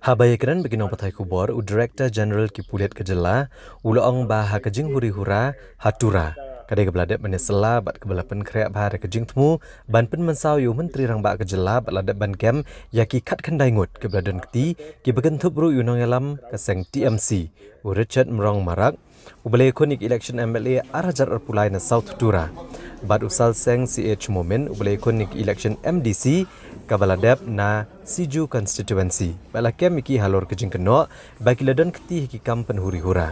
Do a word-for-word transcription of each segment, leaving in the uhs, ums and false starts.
Haba ïakren bad ki nongpathai khubor, u Director General ki pulit ka jylla u la ong ba ha ka jinghuri hura ha Tura, ka dei kaba la dep ban ïasylla bad kaba la pynkhreh bha da ka jingthmu ban pynmynsaw ïa u Myntri Rangbah ka jylla bad la dep ban kem ïa ki khatkhyndai ngut kiba la don kti, kiba kynthup ruh ïa u nongïalam ka seng T M C, u Richard Mrong Marak, uba la ïakhun ïa ka election M L A ar hajar arphew lai na South Tura, bad u Salseng C H Momin, uba la ïakhun ïa ka election M D C kaba la dep na Siju constituency, bad la kem ïa ki halor ka jingkynnoh ba ki la don kti ha ki kam pynhuri hura.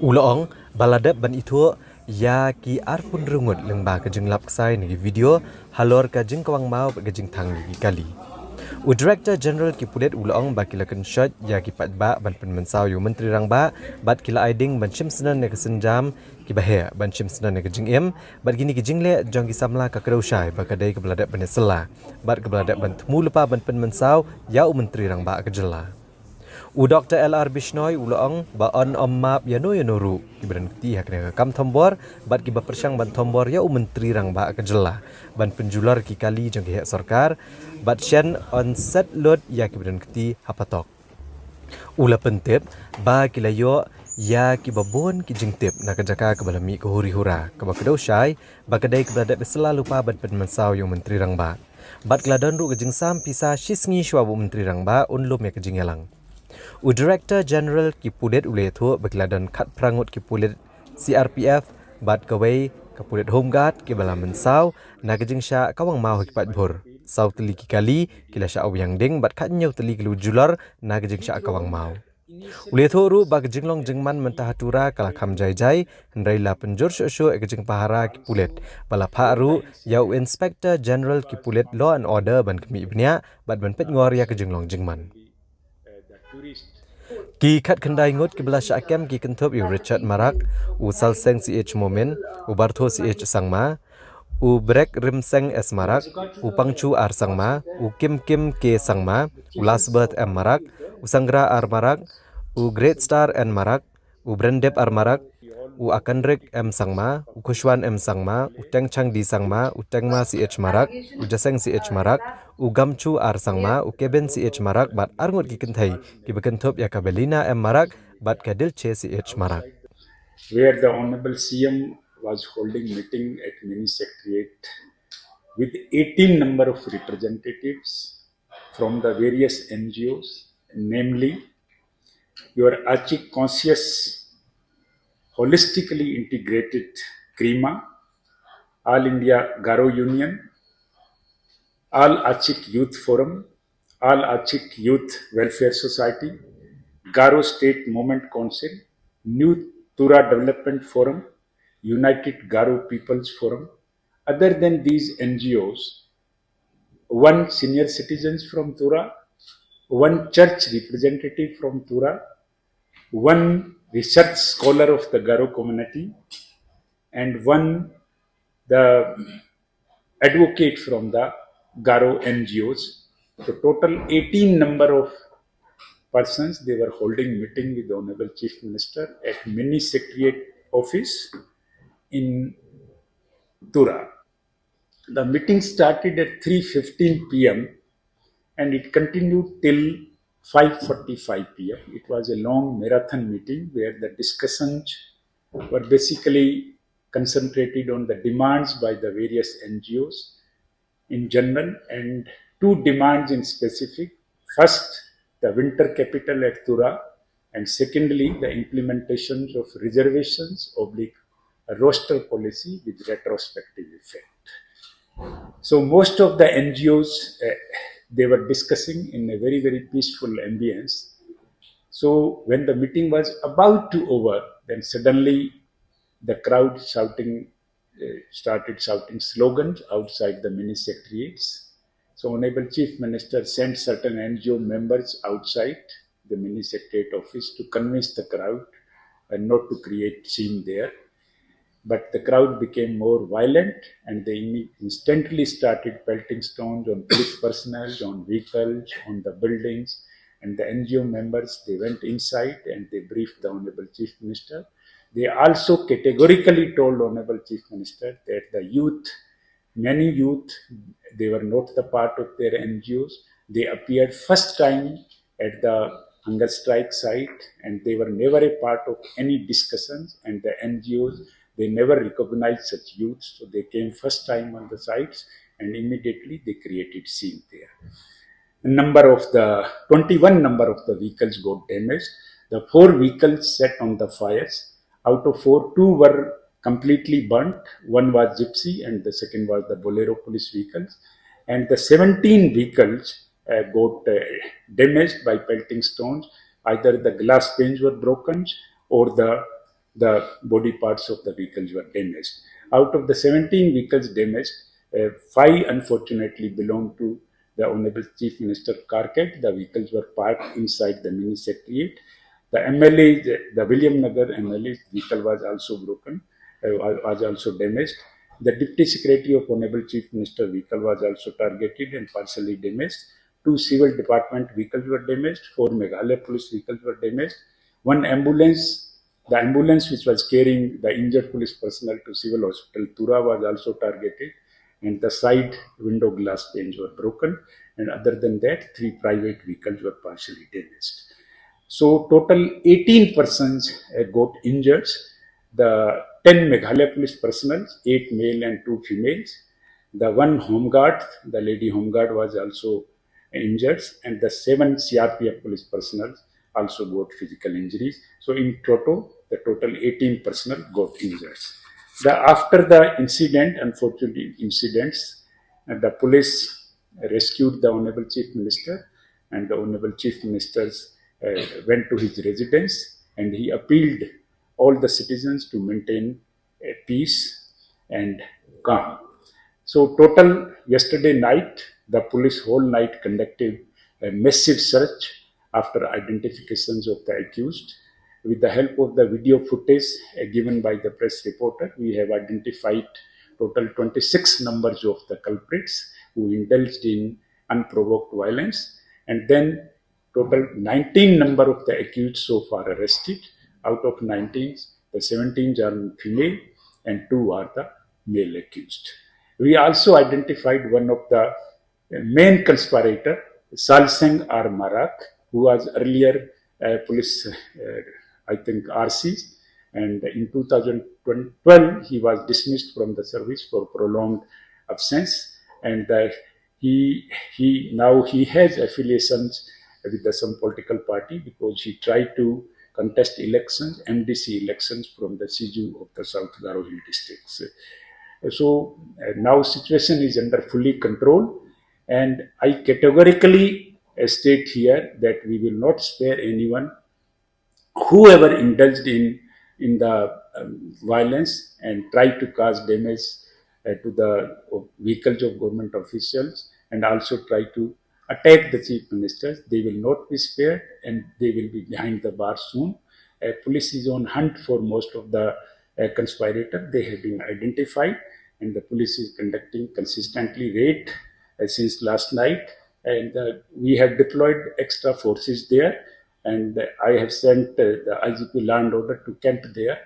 U la ong ba la dep ban ithuh ïa ki arphew hynriew ngut lyngba ka jinglap ksai na ki video halor ka jingkawang maw bad ka jingthang ïa ki kali. U Director General ki pulit u la ong ba ki la kynshoit ïa ki paidbah ban pynmynsaw ïa u Myntri Rangbah bad ki la ai ding ban shim snem ïa ka sienjam kiba heh, ban shim snem ïa ka jingim bad kine ki jingleh jong ki samla ka kdew shai ba ka dei kaba la dep ban ïasylla bad kaba la dep ban thmu lypa ban pynmynsaw ïa u Myntri Rangbah ka jylla. U Doctor L R Bishnoi u la ong ba yn ym map ïano ïano ruh kiba don kti ha kane ka kam thombor bad kiba pyrshang ban thombor ïa u Myntri Rangbah ka jylla ban pynjulor ki kali jong ki heh sorkar, bad shen yn set lut ïa kiba don kti ha patok. U la pyntip ba ki la ïoh ïa kiba bun ki jingtip na ka jaka kaba la mih ka huri hura kaba kdew shai ba ka dei kaba la dep ïasylla lypa ban pynmynsaw ïa u Myntri Rangbah. Bad ka la don ruh ka jingsam pisa shisngi shuwa ba u Myntri Rangbah un lum ïa ka jingïalang. U Director General ki pulit u la ïathuh ba ki la don khatphra ngut ki pulit C R P F bad kawei ka pulit Home Guard kiba la mynsaw na ka jingshah kawang maw ha ki paidbhur. Saw tylli ki kali ki la shah weng ding bad khathynñiew tylli ki la julor na ka jingshah kawang maw. U la ïathuh ruh ba ka jinglong jingman mynta ha Tura ka la kham jai jai, hynrei la pynjur shuh shuh ïa ka jingpahara ki pulit, ba la phah ruh ïa u Inspector General ki pulit Law and Order ban khmih bniah bad ban peit ngor ïa ka jinglong jingman. Ki khatkhyndai ngut kiba la shah kem ki kynthup ïa u Richard Marak, u Salseng C H Momin, u Bartho C H Sangma, u Brek Rimseng S Marak, u Pangchu R Sangma, u Kimkim K Sangma, u Lasbert M Marak, u Sangra R Marak, u Great Star N Marak, u Brendep R Marak, u Akanrik M Sangma, u Khushwan M Sangma, u Tengchang D Sangma, u Tengma C H Marak, u Jaseng C H Marak, u Gamchu R Sangma, u Kevin C H Marak bad arngut ki kynthei kiba kynthup ïa ka Belina M Marak bad ka Dilche C H Marak. Where the Honorable C M was holding meeting at Mini Secretariat with eighteen number of representatives from the various N G Os, namely your Achik Conscious Holistically Integrated, CREHMA, All India Garo Union, All Achik Youth Forum, All Achik Youth Welfare Society, Garo State Movement Council, New Tura Development Forum, United Garo People's Forum. Other than these N G Os, one senior citizens from Tura, one church representative from Tura, one research scholar of the Garo community, and one the advocate from the Garo N G Os. So total eighteen number of persons, they were holding meeting with the Honorable Chief Minister at Mini Secretariat office in Tura. The meeting started at three fifteen P M and it continued till five forty-five P M. It was a long marathon meeting where the discussions were basically concentrated on the demands by the various N G Os in general and two demands in specific. First, the winter capital at Tura, and secondly, the implementations of reservations oblique a roster policy with retrospective effect. So most of the N G Os, uh, they were discussing in a very, very peaceful ambience. So when the meeting was about to over, then suddenly the crowd shouting, uh, started shouting slogans outside the mini secretariats. So Honorable Chief Minister sent certain N G O members outside the mini secretariat office to convince the crowd and not to create scene there. But the crowd became more violent and they instantly started pelting stones on police personnel, on vehicles, on the buildings. And the N G O members, they went inside and they briefed the Honorable Chief Minister. They also categorically told Honorable Chief Minister that the youth, many youth, they were not the part of their N G Os. They appeared first time at the hunger strike site, and they were never a part of any discussions, and the N G Os, they never recognized such youths. So they came first time on the sites, and immediately they created scene there. Number of the twenty-one number of the vehicles got damaged. The four vehicles set on the fires. Out of four, two were completely burnt. One was Gypsy, and the second was the Bolero police vehicles. And the seventeen vehicles uh, got uh, damaged by pelting stones. Either the glass panes were broken, or the the body parts of the vehicles were damaged. Out of the seventeen vehicles damaged, uh, five unfortunately belonged to the Honorable Chief Minister Karkare. The vehicles were parked inside the mini secretariat. The M L A, the Williamnagar M L A vehicle was also broken, uh, was also damaged. The Deputy Secretary of Honorable Chief Minister vehicle was also targeted and partially damaged. Two civil department vehicles were damaged. Four Meghalaya police vehicles were damaged. One ambulance, the ambulance which was carrying the injured police personnel to Civil Hospital Tura, was also targeted, and the side window glass panes were broken. And other than that, three private vehicles were partially damaged. So total eighteen persons uh, got injured. The ten Meghalaya police personnel, eight male and two females. The one home guard, the lady home guard, was also injured, and the seven C R P F police personnel also got physical injuries. So in total, the total eighteen personnel got injured. The, after the incident, unfortunate incidents, uh, the police rescued the Honorable Chief Minister, and the Honorable Chief Minister uh, went to his residence, and he appealed all the citizens to maintain uh, peace and calm. So total, yesterday night, the police whole night conducted a massive search after identifications of the accused. With the help of the video footage uh, given by the press reporter, we have identified total twenty-six numbers of the culprits who indulged in unprovoked violence, and then total nineteen number of the accused so far arrested. Out of nineteen, the seventeen are female and two are the male accused. We also identified one of the main conspirator, Salseng R Marak, who was earlier a police, uh, I think, R C, and in two thousand twelve he was dismissed from the service for prolonged absence, and uh, he he now he has affiliations with the, some political party because he tried to contest elections, M D C elections from the Siju of the South Garo Hill districts. So uh, now situation is under fully control, and I categorically uh, state here that we will not spare anyone whoever indulged in in the um, violence and tried to cause damage uh, to the vehicles of government officials and also try to attack the chief ministers, they will not be spared and they will be behind the bars soon. Uh, police is on hunt for most of the uh, conspirators. They have been identified and the police is conducting consistently raid uh, since last night. And uh, we have deployed extra forces there, and I have sent uh, the I G P land order to camp there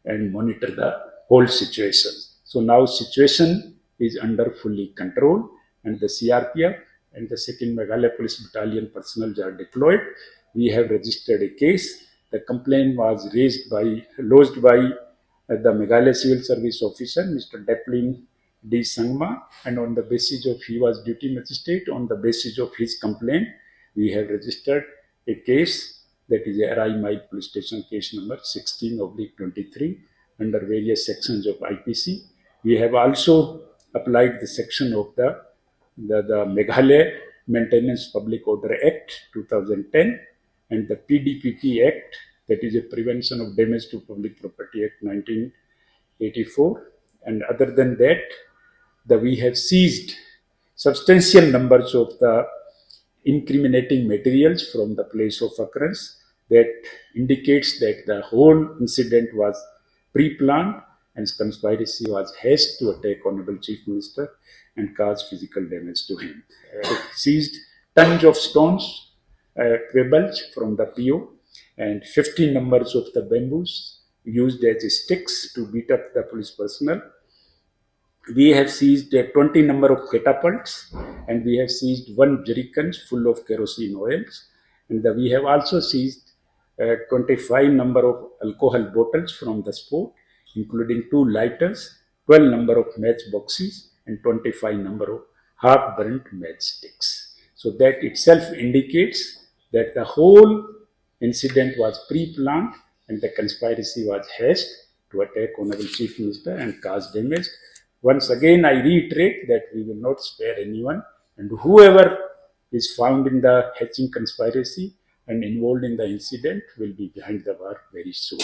and monitor the whole situation. So now situation is under fully control, and the C R P F and the second Meghalaya Police Battalion personnel are deployed. We have registered a case. The complaint was raised by, lodged by uh, the Meghalaya Civil Service Officer, Mister Daplin D Sangma, and on the basis of, he was duty magistrate, on the basis of his complaint, we have registered a case, that is R I Mile Police Station case number sixteen oblique twenty-three, under various sections of I P C. We have also applied the section of the, the, the Meghalaya Maintenance Public Order Act two thousand ten and the P D P P Act, that is a Prevention of Damage to Public Property Act nineteen eighty-four. And other than that, the, we have seized substantial numbers of the incriminating materials from the place of occurrence that indicates that the whole incident was pre-planned and conspiracy was hatched to attack Honorable Chief Minister and cause physical damage to him. Uh, seized tons of stones, uh, pebbles from the P O, and fifty numbers of the bamboos used as sticks to beat up the police personnel. we have seized a twenty number of catapults, and we have seized one jerrycans full of kerosene oils, and the, we have also seized uh, twenty-five number of alcohol bottles from the spot, including two lighters, twelve number of match boxes, and twenty-five number of half burnt matchsticks. So that itself indicates that the whole incident was pre-planned and the conspiracy was hatched to attack Honorable Chief Minister and cause damage. Once again, I reiterate that we will not spare anyone, and whoever is found in the hatching conspiracy and involved in the incident will be behind the bar very soon.